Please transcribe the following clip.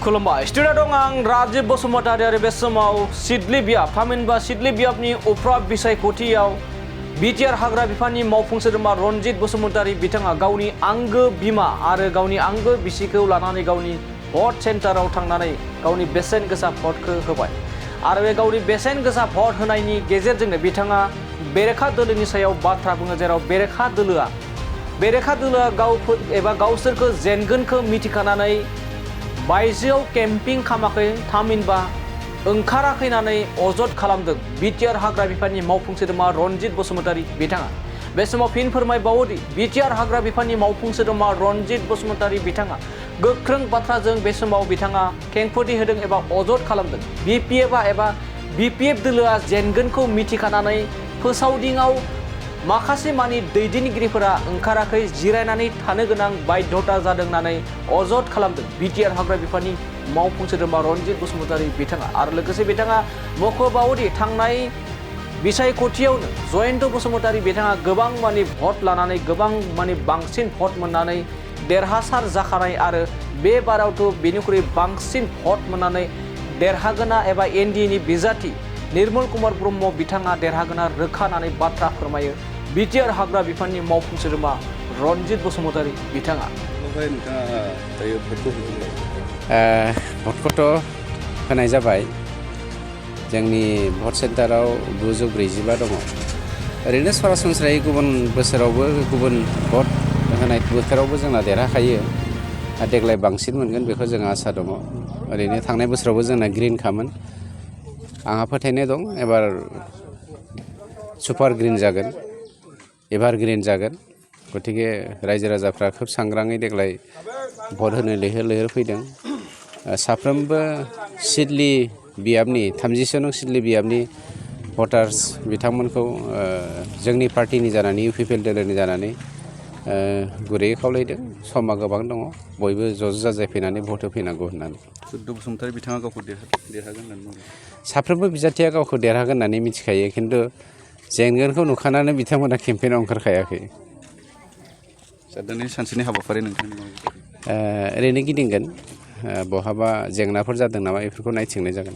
खुलुमबाय स्टुडिअ दं आं राजीव बसुमतारी आरो बे समाव सिडली बियाब थामहिनबा सिडली बियाबनि उफ्रा बिसायख'थियाव बिटिआर हाग्रा बिफाननि मावफुं सोद्रोमा रनजित बसुमतारी बिथाङा गावनि आंगो बिमा आरो गावनि आंगो बिसिखौ लानानै गावनि भट सेन्टाराव थांनानै गावनि बेसेन गोसा भटखौ होबाय आरो बे गावनि बेसेन गोसा भट होनायनि गेजेरजोंनो बिथाङा बेरेखा दोलोनि सायाव बाथ्रा बुङो जेराव बेरेखा दोलोआ गावसोरखौ जेनगोनखौ मिथिखानानै बायजोआव केम्पिं खालामाखै थामहिनबा ओंखाराखैनानै अजद खालामदों बिटिआर हाग्रा बिफाननि मावफुं सोद्रोमा रनजित बसुमतारी बिथाङा बे समाव फिन फोरमायबावोदि बिटिआर हाग्रा बिफाननि मावफुं सोद्रोमा रनजित बसुमतारी बिथाङा गोख्रों बाथ्राजों बे समाव बिथाङा खेंफोरथि होदों एबा अजद खालामदों बिपिएफ दोलोआ जेनगोनखौ मिथिखानानै फोसावदिङाव माखासे मानि दैदेनगिरिफोरा ओंखाराखै जिरायनानै थानो गोनां बाध्यता जादों होननानै अजद खालामदों बिटिआर हाग्रा बिफाननि मावफुं सोद्रोमा रनजित बसुमतारी बिथाङा आरो लोगोसे बिथाङा मख'बावोदि थांनाय बिसायख'थियावनो जयन्त बसुमतारी बिथाङा गोबां मानि भट लानानै गोबां मानि बांसिन भट मोननानै देरहासार जाखानाय आरो बे बारावथ' बेनिख्रुइ बांसिन भट मोननानै देरहागोना एबा एनडिएनि बिजाथि निर्मल कुमार ब्रह्म बिथाङा देरहागोना रोखा होननानै बाथ्रा फोरमायो बिटिआर हाग्रा बिफाननि मावफुं सोद्रोमा रनजित बसुमतारी बिथाङा। भटखौथ' होनाय जाबाय जोंनि भट सेन्टाराव 945 दङ ओरैनो सरासनस्रायै गुबुन बोसोरावबो गुबुन भट होनाय बोथोरावबो जोंना देरहाखायो देग्लाय बांसिन मोनगोन बेखौ जों आसा दङ ओरैनो थांनाय बोसोरावबो जोंना ग्रिनखामोन आंहा फोथायनाय दं एबार सुपार ग्रिन जागोन एभार ग्रिन जागोन गतिके रायजो राजाफ्रा खोब सांग्राङै देग्लाय भट होनो लैहोर लैहोर फैदों साफ्रोमबो सिडली बियाबनि 30 नं सिडली बियाबनि भटार्स बिथांमोनखौ जोंनि पार्टिनि जानानै इउपिपिएल दोलोनि जानानै गुरैयै खावलायदों समा गोबां दङ बयबो ज' जाजाय फैनानै भट होफैनांगौ होननानै बसुमतारी बिथाङा गावखौ देरहागोन होननानै साफ्रोमबो बिजाथिया गावखौ देरहागोन होननानै मिथिखायो खिन्थु जेनगोनखौ नुखानानै बिथांमोना केम्पेइनाव ओंखारखायाखै दिनै सानसेनि हाबाफारि नोंथांनि ओरैनो गिदिंगोन बहाबा जेंनाफोर जादों नामा बेफोरखौ नायथिंनाय जागोन।